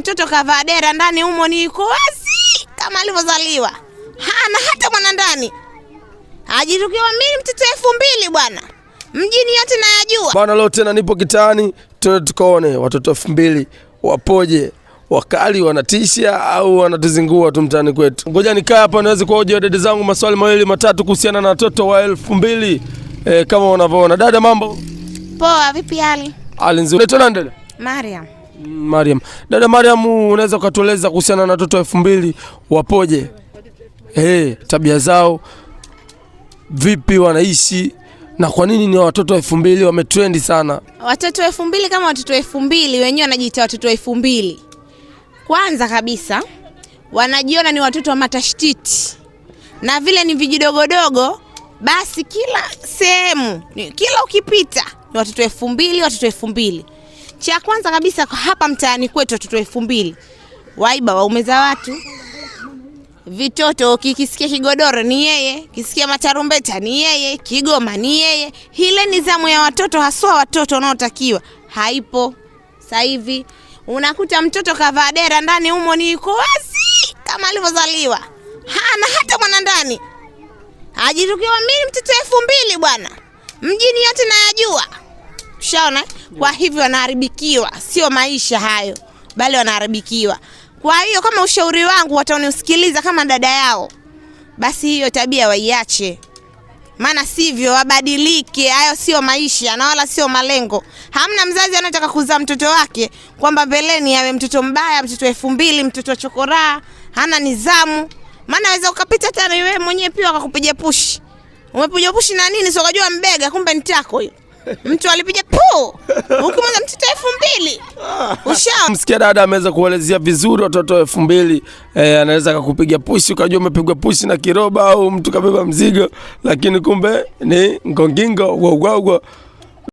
Mtoto kavaa dera ndani humo ni yuko wazi kama alivyozaliwa, hana hata mwana ndani, ajitukiwa mimi mtoto 2000 bwana, mjini yote nayajua bwana. Leo tena nipo kitaani, tuende tukaone watoto 2000 wapoje, wakali, wanatisha au wanatuzingua tu mtaani kwetu. Ngoja nikae hapa niweze kuwahoji dada zangu maswali mawili matatu kuhusiana na watoto wa 2000. Kama unavyoona. Dada, mambo poa? Vipi hali? Hali nzuri. Unaitwa nani dada? Mariam. Mariam. Dada Mariam, unaweza ukatueleza kuhusiana na watoto 2000 wapoje? Tabia zao vipi, wanaishi na kwa nini ni watoto 2000 wametrendi sana? Watoto 2000 kama watoto 2000 wenyewe wanajiita watoto 2000. Kwanza kabisa wanajiona ni watoto wa matashtiti, na vile ni vijidogodogo, basi kila sehemu, kila ukipita ni watoto 2000, watoto 2000. Cha kwanza kabisa hapa mtaani kwetu watoto 2000 waiba waume za watu. Vitoto kikisikia kigodoro ni yeye, kisikia matarumbeta ni yeye, kigoma ni yeye. Hile nizamu ya watoto, haswa watoto wanaotakiwa haipo sasa hivi. Unakuta mtoto kavaa dera ndani humo ni yuko wazi kama alivyozaliwa, hana hata mwana ndani, ajitukiwa mimi mtoto 2000 bwana, mjini yote nayajua. Ushaona? Kwa hivyo wanaharibikiwa, sio maisha hayo, bali wanaharibikiwa. Kwa hiyo kama ushauri wangu watanisikiliza kama dada yao, basi hiyo tabia waiache, maana sivyo wabadilike. Hayo sio maisha na wala sio malengo. Hamna mzazi anayetaka kuzaa mtoto wake kwamba mbeleni awe mtoto mbaya, mtoto 2000, mtoto wa chokoraa, hana nidhamu. Maana aweza ukapita hata na wewe mwenyewe pia akakupiga pushi, umepiga pushi na nini, sio ukajua mbega, kumbe ni tako hiyo. Mtu alipiga pu, ukimweza mtoto 2000 usha Msikia dada ameweza kuelezea vizuri watoto 2000. Anaweza akakupiga pushi ukajua umepigwa pushi na kiroba au mtu kabeba mzigo, lakini kumbe ni ngongingo wogwogwo.